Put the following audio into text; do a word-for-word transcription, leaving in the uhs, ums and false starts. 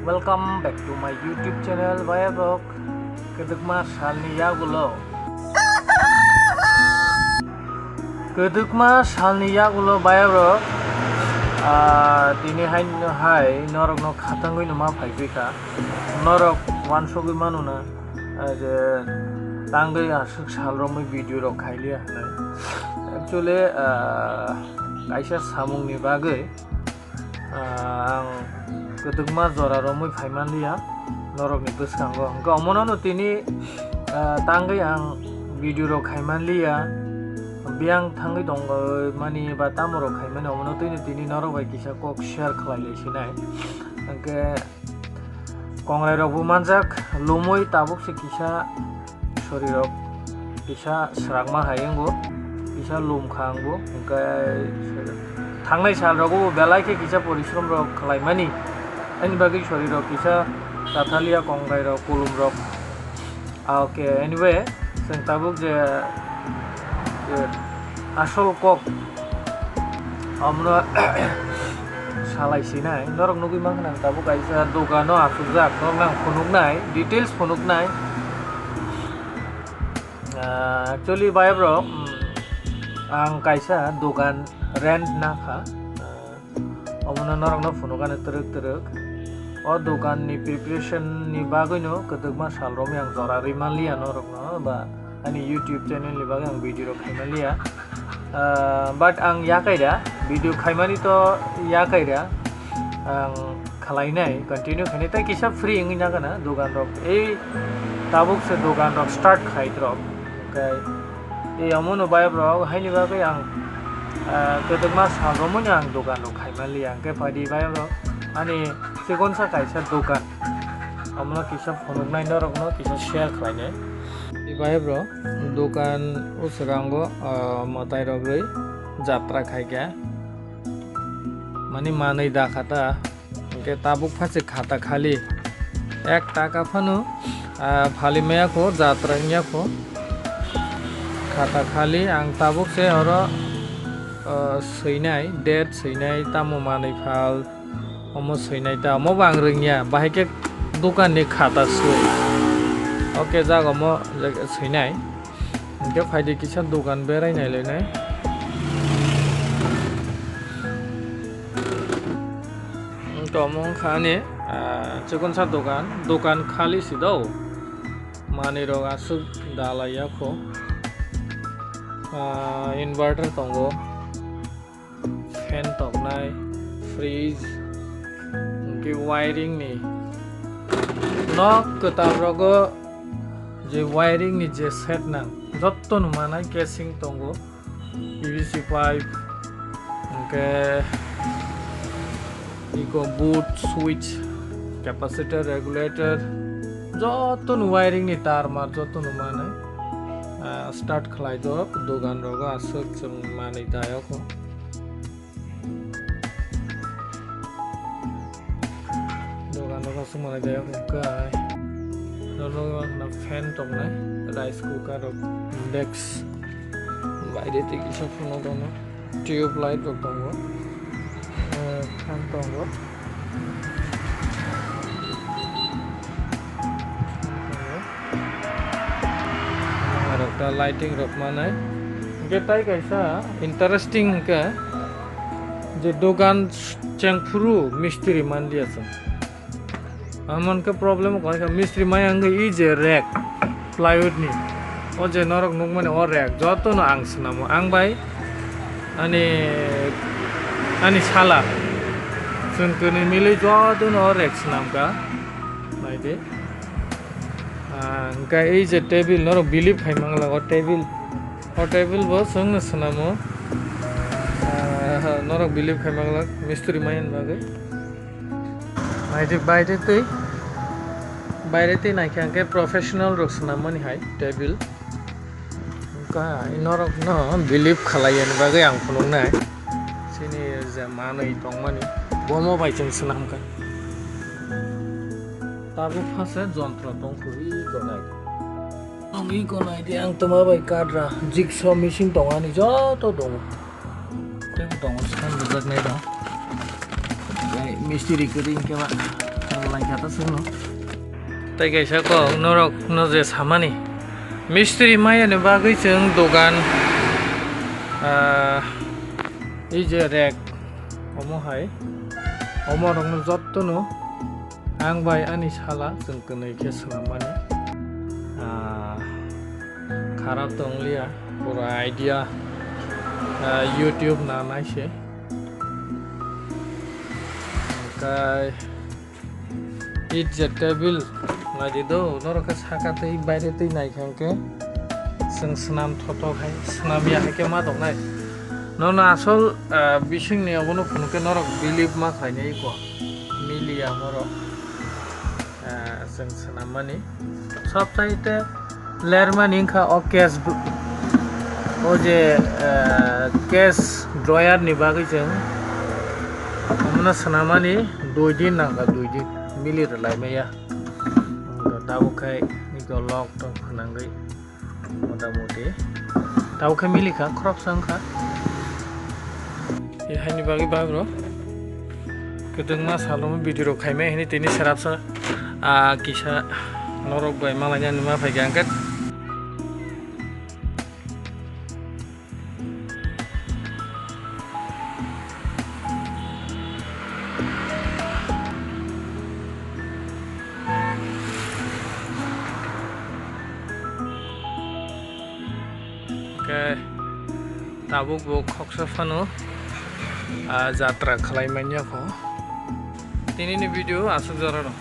Welcome back to my YouTube channel, Baya Vlog. Kwdwkma salni yagulo. Kwdwkma salni yagulo, Baya Vlog. Ah, tini hai, hai norokno khatangwi no ma phai phi kha. Norok wansugwi mano na, ah, je tangwi aswk sal romwi video rok khai liya hinwi. Actually, ah, kaisa samungni bagwi, ah, ang kwdwkma jora romwi phai man liya norokni bwskango. Hwnkhe omono no tini, ah, tangwi ang video rok khai man liya. Biyang thangwi tong mani ba tamo rok khai mani omono tini, tini norok bai kisa kok share khlai lai sinai. Hwnkhe kongrai rok bo manjak, lumwi tabuk se kisa sori rok kisa srangma hai wngo, kisa lum kha ang bo, hwnkhe thangnai sal rogo bo belai khe kisa porishrom rok khlai mani, ani bagwi sori rok kisa chathalia kongrai rok, kulum rok. Ah, okay, anyway, chwng tabuk je, je asol kok omono salai sinai, norok nugwi mankha nang tabuk kaisa dogano achukjak, norok nang phunuknai, details phunuknai. Ah, actually, bai bro, mm, ang kaisa dogan rent na kha. Ah, omono norokno phunukani twrwk twrwk. O doganni preparation ni bagwino kwdwkma sal romwi ang jora rwi man liya norokno, ba ani YouTube channel ni bagwi ang video rok khai man liya. Ah, but ang yakai da, video khaimani to yakai da. Ang khlainai, continue khainai, tei kisa free wngwi nagana dogan rok. Ei tabuk se dogan rok start khai rok. Hwnkhe ei omono bai rok haini bagwi ang, ah, kwdwkma sal romwi ang dogan rok khai man liya. Hwnkhe phaidi bai rok ani chikonsa kaisa dogan. Omono kisa phunuknai norokno kisa share khlainai. Tei bai bro dogan o swkango, ah, mwtai rok rwi jatra khaikha. Mani manwi da khata. Hwnkhe tabuk pha se khata khali. Ek taka phano, ah, phali maya kho, jatra wngya kho. Khata khali ang tabuk se oro, ah, swinai, date swinai, tamo manwi phal. Omo swinai ta, omo bo ang rwngya, bahai khe dokan ni khata swi. Okay, jaga omo swinai. Hwnkhe phaidi kisa dokan berai nailainai. Wngkha omo wngkha ani, ah, chikonsa dokan, dokan khali si do. Manwi rok aswk dalai ya kho. Ah, inverter tongo. Fan toknai, fridge, hwnkhe wiring ni. Nok kwtal rogo je wiring ni je set nang, jotto no manai, casing tongo, P V C pipe, hwnkhe iko board, switch, capacitor, regulator, jotto no wiring ni tar mar jotto no manai. Ah, start khlai do, dogan rogo aswk chwng manwi dayok. Dogan rok aswk manwi dayok hwnkhe. Oro fan tongnai, rice cooker rok, desk. Baire tei kisa phano tongo. Tube light rok tongo. Eh, fan tongo. Rok ta lighting rok manai. Hwnkhe tai kaisa interesting hwnkhe je dogan chengphuru mistiri manliya chwng. Amon khe problem wngkha mistiri maya wngwi i je rack plywood ni. O je norok nukmani o rack jotono ang swnamo. Ang bai ani, ani sala chwng kwnwi milwi jotono o rack swnamkha. Naidi. Ah, hwnkhe ei je table norok believe khai manglak o table. O table bo chwngno swnamo. Ah, norok believe khai manglak mistiri maya ni bagwi. Naidi baire twi, baire twi naikha hwnkhe professional rok swnammani hai table. Wngkha norokno believe khlai yani bagwi ang phunuknai. Chini je manwi tongmani bomo bai chwng swnamkha. Tabuk phase jontro tongkhu iko nai. Ang iko nai di ang toma bai kadra jigsaw machine tong ani joto tongo. Tei bo tongo swnam rwjaknai rok. Bai mistiri kwrwi hwnkhe ba. Laika ta chwngno. Tei kaisa kok norok no je samani. Mistri maya ni bagwi chwng dogan, ah, ei je rek omo hai. Omo rok no jotto no ang bai ani sala chwng kwnwi khe swnam mani. Ah, kharap tong liya, pura idea, ah, YouTube na nai se. Hwnkhe eat the table, naidi do, norok khe saka twi baire twi nai kha hwnkhe chwng swnam thothok hai, swnam ya hai khe ma tongnai. Nono asol, ah, bisingni obono phunukhe norok believe ma khlainai kho, miliya norok. Ah, chwng swnammani. Sabsaite lermani wngkha o case bw-, o je, ah, case dryer ni bagwi chwng omono swnammani dui din nangkha, dui din mili rwlai maya. Tabuk khai iko lock tong phwnangwi. Motamuti tabuk khe milikha, khoroksa wngkha. Haini bagwi bagro kwdwngma salomo video rok khaimai hwnwi tini srapsa, ah, kisa norok bai malainani ma phaikha hwnkhe. Hwnkhe tabuk bo khoksa phano, ah, jatra khlai manya kho. Tinini video aswk jorano.